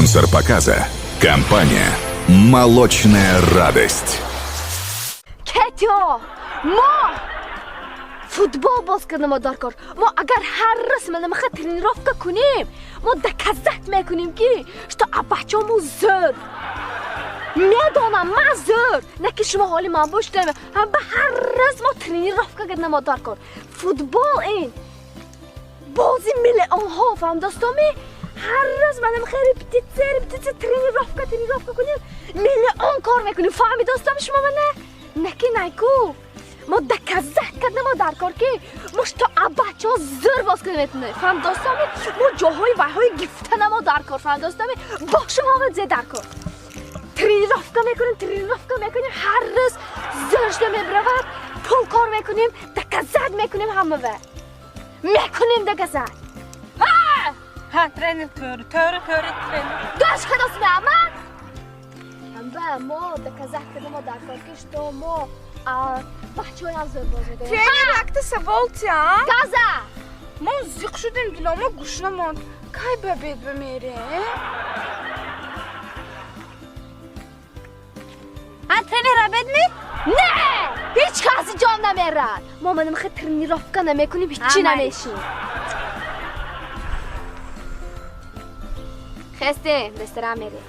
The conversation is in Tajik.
Спонсор показа – компания «Молочная радость». Кетё, мо футбол боз кардам дар кор. Мо агар ҳар рӯз манамаха тренировка кунем, мо доказать мекунем, ки что абачамо зӯр. Медонам, ман зӯр, на ки шумо ҳоли ман бошдам. Ҳам ба ҳар рӯз мо тренировка кардам дар кор. Футбол ин бози миллионҳо, фаҳмдостоми? Ҳар рӯз манамаха репетитсия, репетитсия, тренировка, тренировка кунем, миллион кор мекунем. Фаҳмидостоми шумо мана? Наки найку. Мо доказать кардам дар кор, ки мо что абачо зӯр боз кунем метунем. Фаҳмдостоми? Мо ҷоҳои вайҳои гифтанамо дар кор, фаҳмдостоми? Бошум ҳама зе дар кор. Тренировка мекунем, тренировка мекунем, ҳар рӯз зӯр шуда мебиравад, пул кор мекунем, доказать мекунем ҳамава. Мекунем доказать. Ҳа, тренер, тӯри, тӯри, тӯри, тренер. Гӯш кадосми аман? Ҳамба мо доказать кардам дар кор, ки что мо бачаҳоям зӯр боз мекунем. Тренер, якта савол тия. Газа! Мо зиқ шудем, диломо гушна монд. Кай ба обед бимерем? Ҳа, тренер, обед ми? Не! Ҳеҷ каси ҷон намерад. Мо манам хе тренировка намекунем, ҳичи намешем. Хесте, ресторан мерем.